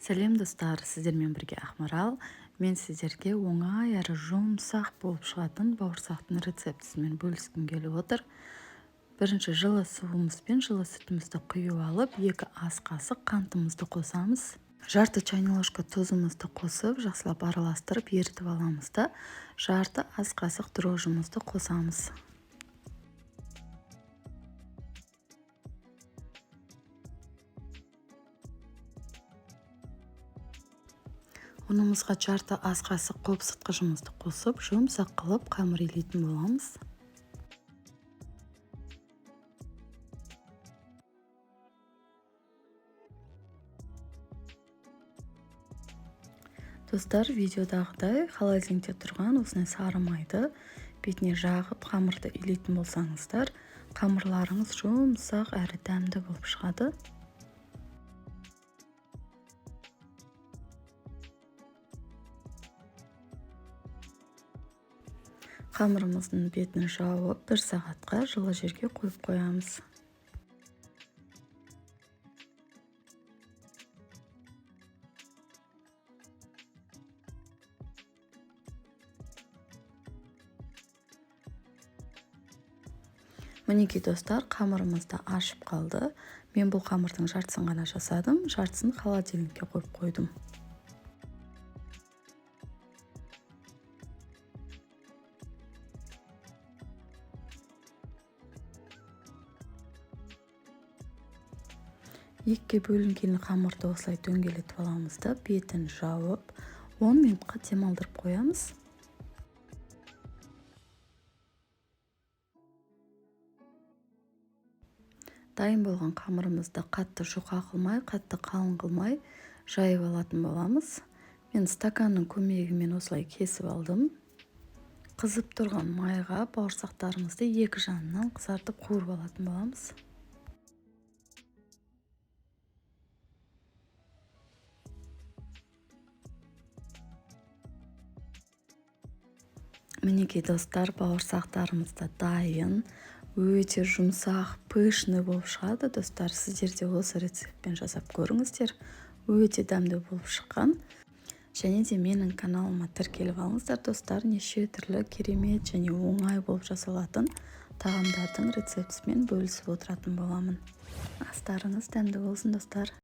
Сәлем, достар! Сіздермен бірге Ақмарал. Мен сіздерге оңай әрі жұмсақ болып шығатын бауырсақтың рецептісімен бөліскім келіп отыр. Бірінші жылы суымыз бен жылы сүтімізді құйып алып, 2 ас қасық қантымызды қосамыз. Жарты чайный ложка тұзымызды қосып, жақсылап араластырып, ерітіп аламыз да, жарты ас қасық дрожжымызды қосамыз. Ұнымызға жарты ас қасық қопсытқышымызды қосып, жұмсақ қылып қамыр илейтін боламыз. Достар, видеодағыдай холодильникте тұрған осындай сары майды бетіне жағып, қамырды илейтін болсаңыздар, қамырларыңыз жұмсақ әрі дәмді болып шығады. Қамырымыздың бетін жауып, 1 сағатқа жылы жерге қойып қоямыз. Мінекей, достар, қамырымыз да ашып қалды. Мен бұл қамырдың жартысын ғана жасадым, жартысын холодильникке қойып қойдым. Екіге бөлінген қамырды осылай дөңгелетіп аламыз да, бетін жауып, 10 минутқа демалдырып қоямыз. Дайын болған қамырымызды қатты жұқа қылмай, қатты қалың қылмай жайып алатын боламыз. Мен стаканның көмегімен осылай кесіп алдым. Қызып тұрған майға бауырсақтарымызды екі жағынан қызартып қуырып алатын боламыз. Мінекей, достар, бауырсақтарымыз да дайын. Өте жұмсақ, пышный болып шығады, достар. Сіздер де осы рецептпен жасап көріңіздер. Өте дәмді болып шыққан. Және де менің каналыма тіркеліп алыңыздар, достар. Неше түрлі керемет және оңай болып жасалатын тағамдардың рецептісімен бөлісіп отыратын боламын. Астарыңыз дәмді болсын, достар.